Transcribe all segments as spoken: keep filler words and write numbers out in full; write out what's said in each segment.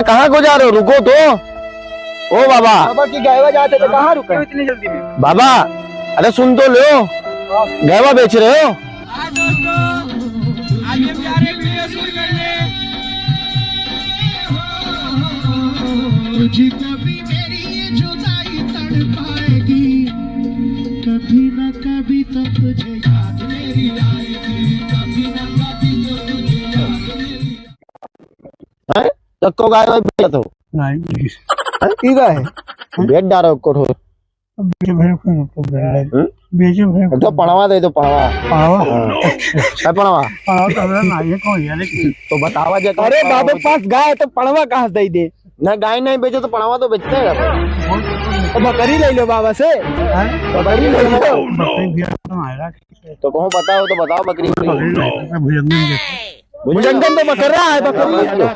कहाँ को जा रहे हो? रुको तो। ओ बाबा। बाबा की गायवा जाते तो कहाँ रुके? क्यों इतनी जल्दी में? बाबा, अरे सुन तो लो। हाँ। गायवा बेच रहे हो? हाँ दोस्तों, आज हम जा रहे हैं वीडियो शूट करने। तुझको भी मेरी ये जुदाई तड़पाएगी, कभी ना कभी तो तुझे याद मेरी आएगी, कभी ना कभी तो तुझे याद मेरी। हैं? तो को गाय वाय बेचत हो? नहीं। हैं? ई का है? बेच डारो को ठो। अब बेचे भरे को तो बेच डारो। हम्म? बेचे भरे को तो पड़वा दे दो, पड़वा। पड़वा? हाँ। अच्छा। है पड़वा? पड़वा तो हमरा ना, ये कौन है, लेकिन तो बतावा जे अरे, बाबा पास गाय है तो पड़वा कहाँ से दे दे? ना, गाय नहीं बेचो तो पड़वा तो बेचते हैं। तो बकरी ले लो बाबा से। हैं? बकरी ले लो। बकरी भी तो आएगा। तो कहूँ पता हो तो बताओ, बकरी उकरी। बकरी ले लो, भुजंगन जैसे। भुजंगन तो बकरा है, बकरी ले लो।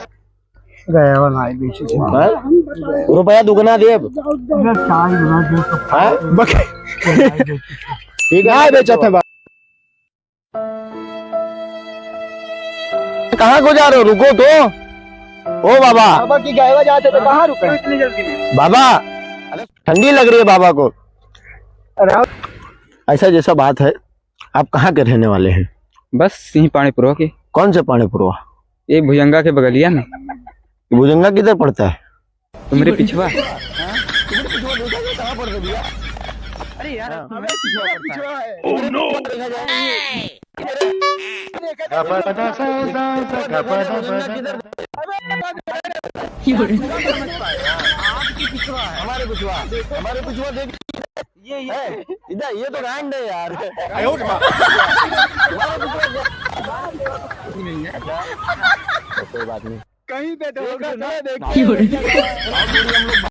गया वाला है, बेचे थे। हैं? रुपया दुगना देब। इधर चार गुना दे तो हाँ? बकरी। ठीक है, गाय बेचत है बा-, कहाँ को जा रहे हो? रुको तो। ओ बाबा। बाबा की गायवा जाते तो कहाँ रुके? इतनी जल्दी में। बाबा, ठंडी लग रही है बाबा को। अरे, ऐसा जैसा बात है, आप कहाँ के रहने वाले हैं? बस यहीं पाणीपुरवा के। कौन से पाणीपुरवा? ये भुजंगा के बगलिया में। भुजंगा किधर पड़ता है? तुम्हारे पिछवा। अरे यार, हाँ। तुम्हारे पिछवा पड़ता है। Oh no! हमारे पिछवा, हमारे पिछवा, देख। ये, ये। ए, इधर, ये तो गांड है यार। आयो रे माँ। कोई बात नहीं। कहीं पे तो होगा, चलो देखिए।